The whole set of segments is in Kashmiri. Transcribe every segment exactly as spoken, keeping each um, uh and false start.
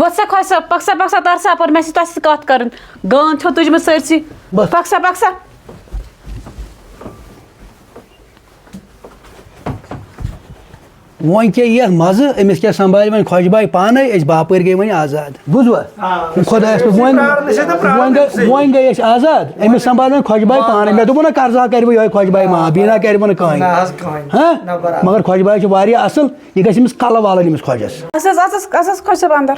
پکھ سا، خۄش سا، پکھ سا، پکھ سا، تر سا، پر مےٚ چھِ تۄہہِ سۭتۍ کتھ کرٕنۍ۔ گان چھو تُجمٕژ سٲرسٕے۔ بس۔ پکھ سا، پکھ سا۔ وۄنۍ کیٛاہ یِیَس مَزٕ، أمِس کیٛاہ سنبھالہِ وۄنۍ خۄش باے پانَے، أسۍ باپٲرۍ گٔے وۄنۍ آزاد۔ بوٗزوا؟ آ۔ خۄدایَس پٮ۪ٹھ، وۄنۍ، پرٛارنٕے چھِ تہٕ پرٛارنٕے وۄنۍ گٔے، چھِ۔ وۄنۍ گٔے أسۍ آزاد، أمِس سنبھالہِ وۄنۍ خۄش باے آ۔ پانَے۔ مےٚ دوٚپوُ نہ، قرضا کَرِ وۄنۍ یِہوٚے خۄش باے معاف، بیٚیہِ نہ کَرِ وۄنۍ نہٕ کٕہٕنۍ۔ نہ حظ، کٕہٕنۍ۔ ہاں؟ نہ، برابر۔ مگر خۄش باے چھِ واریاہ اَصٕل، یہِ گژھِ أمِس کَلہٕ والٕنۍ أمِس خۄجَس۔ اَس حظ، اَس حظ، اَس حظ، خۄش صٲب اَندَر۔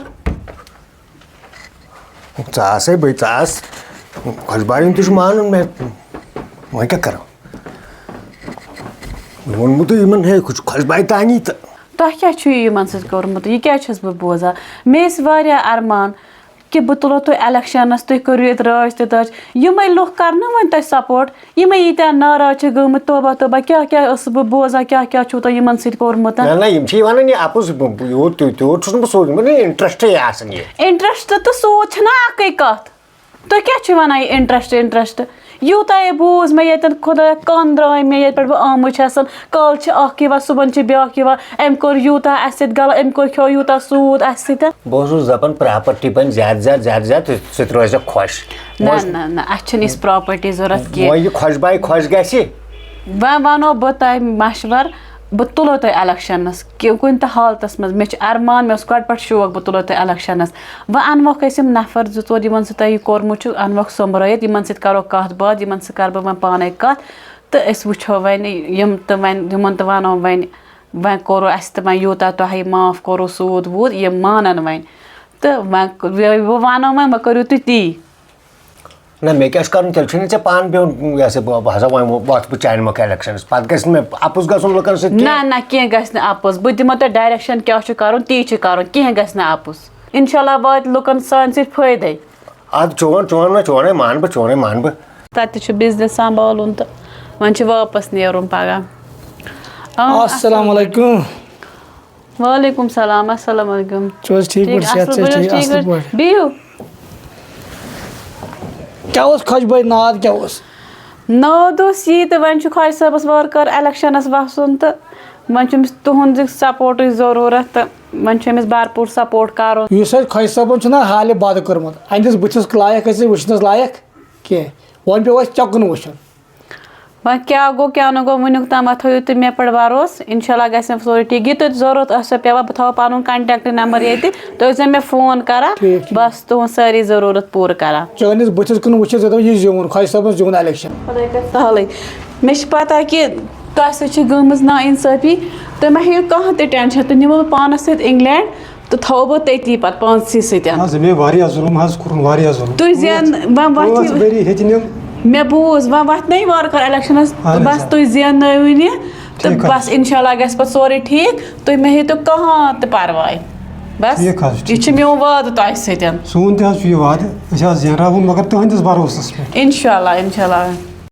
ژٕ آسَے بٔے، ژٕ آس۔ خۄش باے ہُنٛد تہِ چھُ مانُن مےٚ۔ وۄنۍ کیٛاہ کَرو؟ مےٚ ووٚنمُت یِمَن، ہے، ہُہ چھُ خۄش باے تانی تہٕ۔ تۄہہِ کیٛاہ چھُ یہِ یِمَن سۭتۍ کوٚرمُت؟ یہِ کیٛازِ چھَس بہٕ بوزان؟ مےٚ ٲسۍ واریاہ اَرمان کہِ بہٕ تُلو تُہۍ اِلیکشَنَس، تُہۍ کٔرِو ییٚتہِ رٲچھ تہٕ دٲچھ۔ یِمَے لُکھ کَرنہٕ وۄنۍ تۄہہِ سپوٹ؟ یِمے ییٖتیٛاہ ناراض چھِ گٔمٕتۍ، توبہ توبہ، کیٛاہ کیٛاہ ٲسٕس بہٕ بوزان، کیٛاہ کیٛاہ چھُو تۄہہِ یِمَن سۭتۍ کوٚرمُت؟ نہ، نہ، یِم چھِ وَنان یہِ اَپُز، بہٕ، بہٕ، یوٗت تہِ، تیوٗت چھُس نہٕ بہٕ سونٛچمُت، نہ، اِنٹرٛسٹٕے آسان یہِ۔ اِنٹرٛسٹ تہٕ سوٗد چھِنہ اَکٕے کَتھ۔ تُہۍ کیٛاہ چھِو وَنان یہِ اِنٹرٛسٹ، اِنٹرٛسٹ؟ یوٗتاہ یہِ بوٗز مےٚ ییٚتٮ۪ن، خۄدایا، کَن درٛاے مےٚ ییٚتہِ پٮ۪ٹھ بہٕ آمٕژ چھَسَن۔ کالہٕ چھِ اَکھ یِوان، صُبحَن چھِ بیٛاکھ یِوان، أمۍ کوٚر یوٗتاہ اَسہِ سۭتۍ غلط، أمۍ کوٚر کھیوٚو یوٗتاہ سوٗد اَسہِ سۭتۍ۔ بہٕ اوسُس دَپان پراپرٹی بَنہِ زیادٕ، زیادٕ، زیادٕ، زیادٕ، سُہ تہِ روزِ خۄش۔ نہ، وۄنۍ نہ، نہ، اَسہِ چھِنہٕ یِژھ پراپرٹی ضوٚرَتھ کینٛہہ۔ وۄنۍ یہِ خۄش باے خۄش گژھِ۔ وۄنۍ وَنو بہٕ تۄہہِ مَشوَر، بہٕ تُلو تۄہہِ اِلیکشَنَس، کہِ کُنہِ تہِ حالتَس منٛز۔ مےٚ چھُ اَرمان، مےٚ اوس گۄڈٕ پٮ۪ٹھ شوق، بہٕ تُلو تۄہہِ اِلیکشَنَس۔ وۄنۍ اَنوکھ أسۍ یِم نفر زٕ ژور، یِمَن سۭتۍ تۄہہِ یہِ کوٚرمُت چھُ، اَنوکھ سوٚمبرٲیِتھ، یِمَن سۭتۍ کَرو کَتھ باتھ، یِمَن سۭتۍ کَرٕ بہٕ وۄنۍ پانَے کَتھ، تہٕ أسۍ وٕچھو وۄنۍ یِم تہٕ وۄنۍ، یِمَن تہٕ وَنو وۄنۍ، وۄنۍ کوٚروُ اَسہِ تہٕ وۄنۍ یوٗتاہ تۄہہِ معاف کوٚروُ سوٗد ووٗد، یِم مانَن وۄنۍ۔ تہٕ وۄنۍ، وۄنۍ بہٕ وَنو وۄنۍ، وۄنۍ کٔرِو تُہۍ تی۔ نہ، مےٚ کیٛاہ چھُ کَرُن؟ تیٚلہِ چھُنہٕ ژےٚ پانہٕ پیوٚن، یہِ ہسا بہٕ، بہٕ ہسا وۄنۍ وۄتھٕ بہٕ چانہِ مۄکھٕ اِلیکشَنَس۔ پَتہٕ گژھِ نہٕ مےٚ اَپُز گژھُن لُکَن سۭتۍ کینٛہہ۔ نہ، نہ، کینٛہہ گژھِ نہٕ اَپُز۔ بہٕ دِمو تۄہہِ ڈایریکشَن کیٛاہ چھُ کَرُن، تی چھُ کَرُن۔ کینٛہہ گژھِ نہٕ اَپُز۔ اِنشاء اللہ واتہِ لُکَن سانہِ سۭتۍ فٲیدَے۔ اَدٕ چون، چون نہ، چونَے مانہٕ بہٕ، چونَے مانہٕ بہٕ۔ تَتہِ تہِ چھُ بِزنِس سنٛبھالُن تہٕ وۄنۍ چھُ واپَس نیرُن پَگاہ۔ آ، السلام علیکم۔ وعلیکم السلام، السلام علیکم۔ چھِو حظ ٹھیٖک پٲٹھۍ؟ صحت اَصٕل چھا پٲٹھۍ، ٹھیٖک؟ ٹھیٖک اَصٕل پٲٹھۍ۔ پٲٹھۍ۔ بِہِو۔ کیٛاہ اوس خۄش بٲے، ناد کیٛاہ اوس؟ ناد اوس یی تہٕ وۄنۍ چھُ خۄجہِ صٲبَس وارٕ کارٕ اِلیکشَنَس وَسُن تہٕ وۄنۍ چھُ أمِس تُہُنٛد سپورٹٕچ ضروٗرت تہٕ وۄنۍ چھُ أمِس بھرپوٗر سپورٹ کَرُن۔ یُس اَسہِ خۄجہِ صٲبَن چھُنہ حالہِ بَد کوٚرمُت، أہٕنٛدِس بٕتھِس لایق ٲسۍ أسۍ وٕچھنَس لایق کینٛہہ، وۄنۍ پیوٚو اَسہِ چَکُن وٕچھُن۔ وۄنۍ کیٛاہ گوٚو، کیٛاہ نہٕ گوٚو، وٕنیُک تام مہ تھٲیِو تُہۍ مےٚ پٮ۪ٹھ بھروسہٕ۔ اِنشاء اللہ گژھِ مےٚ سورُے ٹھیٖک۔ یہِ تۄہہِ ضوٚرَتھ آسیو پٮ۪وان، بہٕ تھاوَو پَنُن کَنٹیکٹ نمبر ییٚتہِ، تُہۍ ٲسۍزیو مےٚ فون کَران۔ ٹھیٖک، ٹھیٖک۔ بَس تُہٕنٛز سٲری ضروٗرت پوٗرٕ کَران۔ چٲنِس بٕتھِس کُن وٕچھِتھ، یہِ دَپان، یہِ زیوٗن، خۄجہِ صٲبَن زیوٗن اِلیکشَن۔ خۄداے کَرِ سہلٕے۔ مےٚ چھِ پَتہ کہِ تۄہہِ سۭتۍ چھِ گٔمٕژ نااِنصٲفی، تُہۍ مہ ہیٚیِو کانٛہہ تہِ ٹٮ۪نشَن، تُہۍ نِمو بہٕ پانَس سۭتۍ اِنگلینڈ۔ تہٕ تھاوو بہٕ تٔتی پَتہٕ پانسٕے سۭتۍ۔ نہ حظ، مےٚ واریاہ ظُلُم حظ کوٚرُن، واریاہ ظُلُم۔ تُہۍ زین-، پانٛژھ، وۄنۍ وۄتھِو۔ پانٛژھ ؤری ہیٚتِنَم۔ مےٚ بوٗز، وۄنۍ وۄتھِ نَے وارٕ کارٕ اِلیکشَنَس، اَہَن حظ، بَس آ۔ تُہۍ زیننٲوِن یہِ، تہٕ ٹھیٖک حظ بَس چھُ۔ اِنشاء اللہ گژھِ پَتہٕ سورُے ٹھیٖک، تُہۍ مہ ہیٚتِو کانٛہہ تہِ پَرواے۔ بَس، ٹھیٖک حظ چھُ، یہِ ٹھیٖک۔ چھُ میون وعدٕ تۄہہِ سۭتۍ۔ سون تہِ حظ چھُ یہِ وعدٕ، أسۍ حظ زینراوون، مگر تُہٕنٛدِس بَروسَس پٮ۪ٹھ۔ اِنشاء اللہ، اِنشاء اللہ۔